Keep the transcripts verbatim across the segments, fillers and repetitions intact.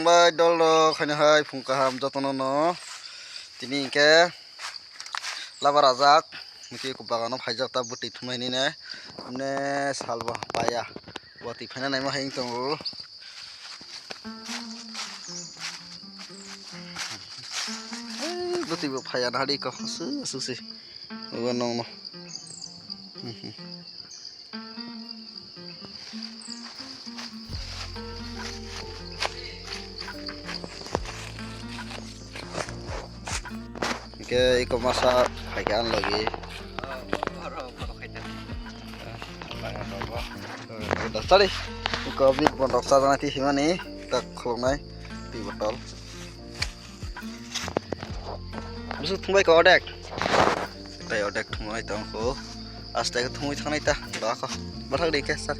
Bai dol rok, haino hai phung kaham jotono no. Tini hinkhe laba rajak, hinkhe bagano phaijak ta bwtwi thumai hinwi ne. Mne salbo paya, watwi phaina naima hai wng tongo. Ei, bwtwi bo phaiya na hari ko, su, su, si. Abo nongno. Hingke iko masa phaikha ang logi. Tadi iko bini bondok chajaknai twi himani tak khuluknai twi botol. Bwswk thungbai kha odek. Tai odek thumui tong kho. Aste khe thumui thangnai ta. Ba kho. Bathak de khe sar.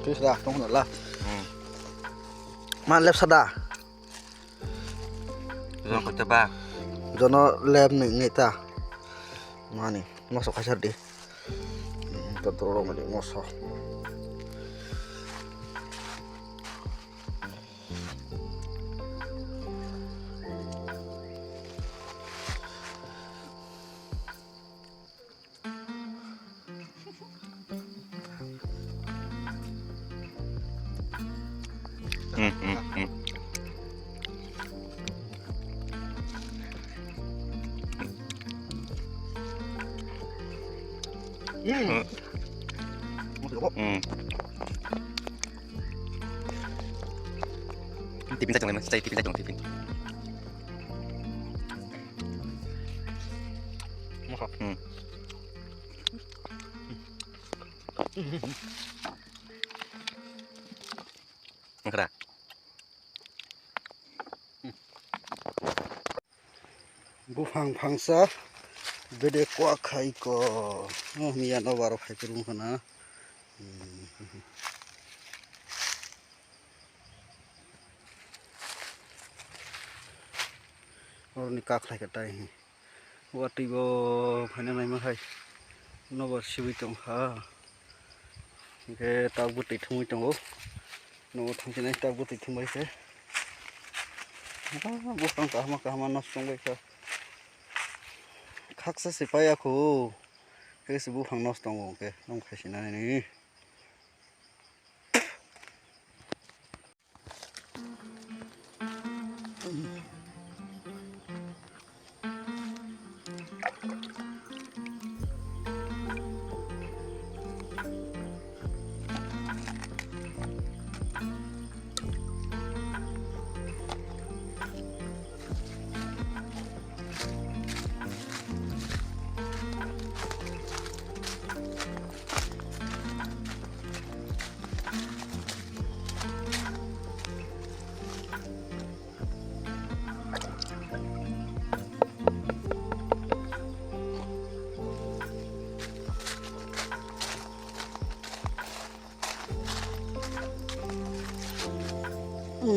Twi sra tong la. Hmm. Man lep sada. Jono kho te ba. Jono lep ni ngi ta. Mani moso khaisar di. To to ro mani moso. Hmm, hmm, hmm. Hmm. Hmm. Tiffin sa chonglai ma, sa tiffin sa chong tiffin. Hmm. Ang kara. Buphang phangsa bede kwak khai ko. Oh, miya no baro khai kurung khana. Hmm. Oroni kak khai ka tai. Watwi bo phaina naima hai. Nobar sibui tong kha. Hingke tabuk twi thumui tongo. Nogo thangsinai tabuk twi thumbai se. Ah, buphang kahama kahama nosto wngbai kha. Khaksa se paiya kho. Khe se buphang nosto tongo hingke nong khaisinani.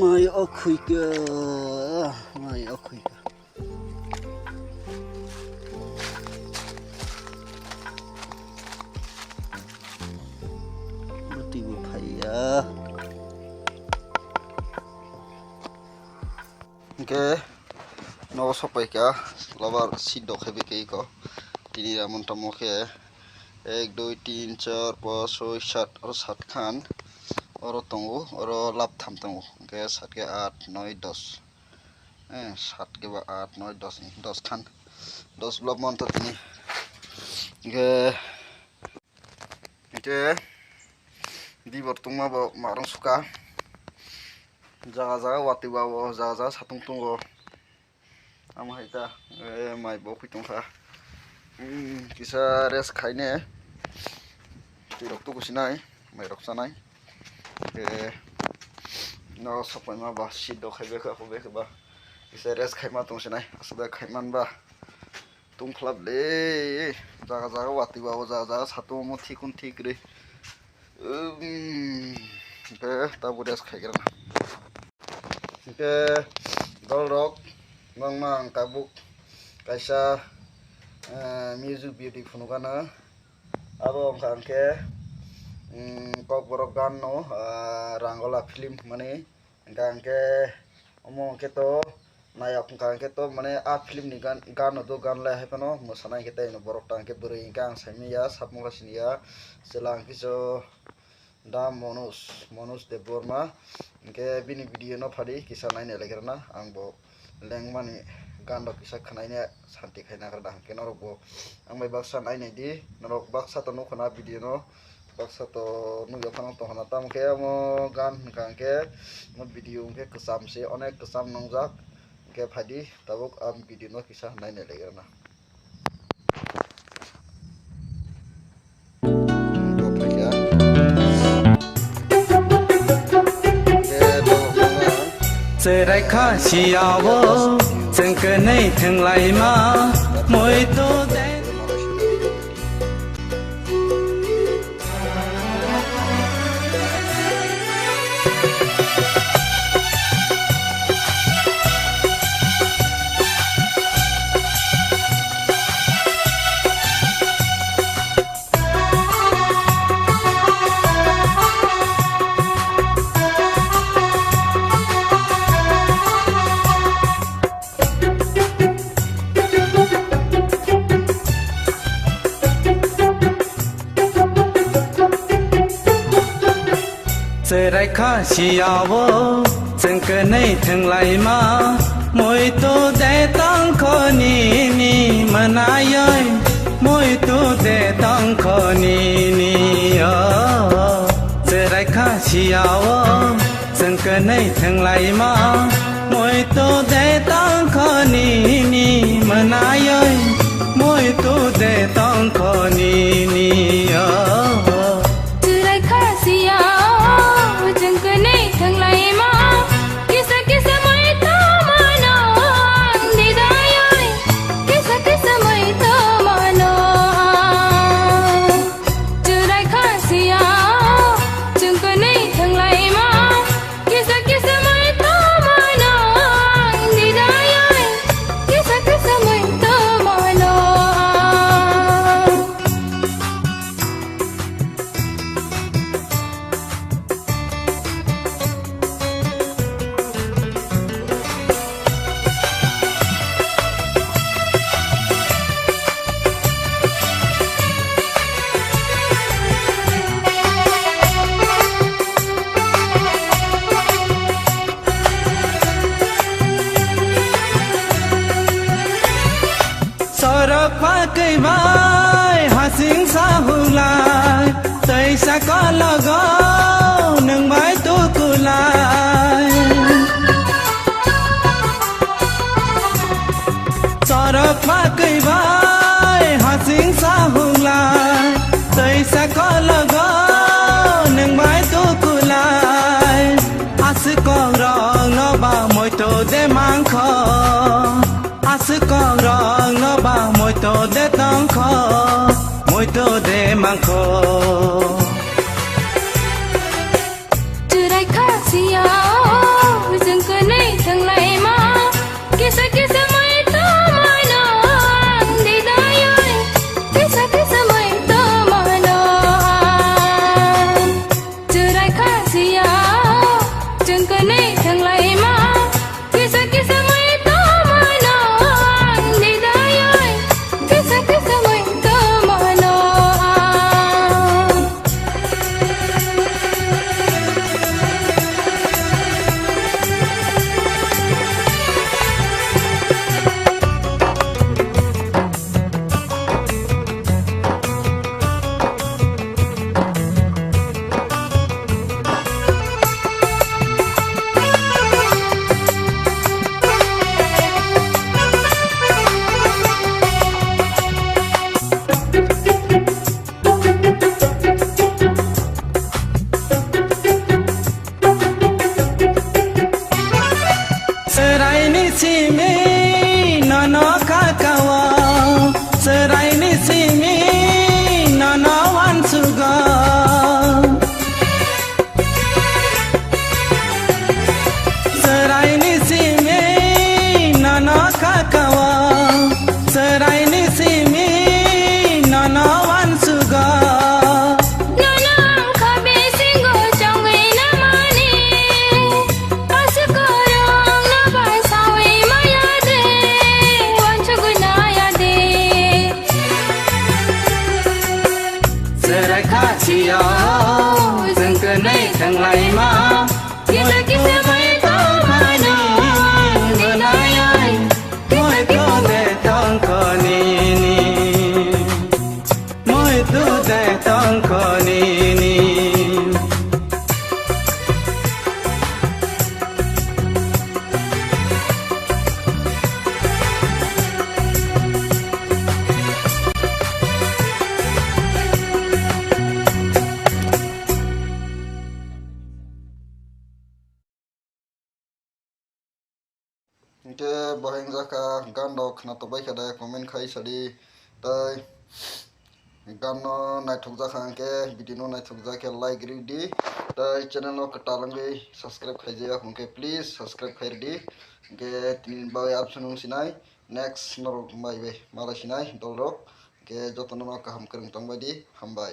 Mai o khuika, mai o khuika. Bwtwi bo phaiya. Hingke nogo sopai kha, lobar seat rok hai bai khe iko. Tini ramon tamo khe ek, dui, tin, char, pas, soi, sat, oro sat khan. Oro tongo, oro lab tham tongo. Hingke sat khe aat, noi, dos. Eh, sat khe ba aat, noi, dos, dos khan. Dos block monto tini. Hingke Hingke dibor tongma bo marung suka. Jaga jaga watwi ba bo, jaga jaga satung tongo. Amo hai ta, eh, mai bo khwi tongkha. Hmm, kisa rest khaine. Twi rok tuku sinai, mai rok chanai. Hingke no sopai ma ba, seat rok khai bekha, khu bekha ba. Kisa rest khaima tong sinai, aswk khai man ba. Tungphlap le, jaga jaga watwi ba, o jaga jaga satung omo thikun thik ri. Um, hingke tabuk rest khai gra. Hingke dol rok, nongno ang tabuk kaisa, eh, music video phunukgana. Abo wngkha hingke, um, Kokborok ganno, ah, Rangola film mani. Hingka hingke omo hingke to nayok hingka hingke to mane a film ni gan, gan no do gan lai hai phano mwsana hingke tei no borok ta hingke bwrwi hingke ang saimanya sap mokha siniya chwla hingke so da Manoj, Manoj Debbarma hingke bini video no phadi kisa naina legrana ang bo lengmani gan rok kisa khwnaina santi khaina nagra da hingke norok bo ang bai baksa nainai di norok baksa to nukho na video no. Baksa to nukya phano tongkhana, tamo khe omo gan hwnkha hwnkhe omo video hwnkhe kwcham se, onek kwcham nwngjak. Hwnkhe phaidi tabuk ang video no kisa naina legrana. Bo phaikha. Hwnkhe tabuk no ang Chwrai kha siyao chwng kwnwi thwnglaima, muitu de. Chwrai kha siyao chwng kwnwi thwnglaima, muitu de tongkho nini mwnaioi, muitu de tongkho nini o. Chwrai kha siyao chwng kwnwi thwnglaima, muitu de tongkho nini mwnaioi, muitu de tongkho nini o. Chwrai kha siyao chwng kwnwi thwnglaima, kisa kisa muitu mano ang didaioi, kisa kisa muitu mano ang. Chwrai kha siyao chwng kwnwi thwnglaima, kisa kisa muitu mano ang didaioi, kisa kisa muitu mano ang. Sorok pakwi bai hasing sahulai, tei sakologo nwng bai tukulai. Sorok pakwi bai hasing sahulai, tei sakologo nwng bai tukulai. Aswk kok rok no ba moito de mangkho. Aswk kok rok no ba moito de tongkho, moito de mangkho. Chwrai kha siyao chwng kwnwi thwnglaima, kisa kisa muitu mano ang didaioi, kisa kisa muitu mano ang. Chwrai kha siyao chwng kwnwi thwnglaima, kisa kisa muitu mano ang didaioi, kisa kisa muitu mano ang. Chwraini simi nono kakao, chwraini simi nono uansugo. Chwraini simi nono kakao, chwraini simi nono uansugo. Nono wngkha bisingo chongwi namani, o Hwnkhe bo hingjak kha, gan rok khwnatok bai kha de, comment khai sadi. Tai gan no naithok jak kha hwnkhe, video no naithok jak khe like ri di. Tai channel no kwtal wngwi subscribe khaijak hwnkhe please subscribe khai ri di. Hwnkhe tini bagwi absano wng sinai, next norok bai bai malai sinai dol rok. Hwnkhe jotono no kaham kwrwng tong bai di, hambai.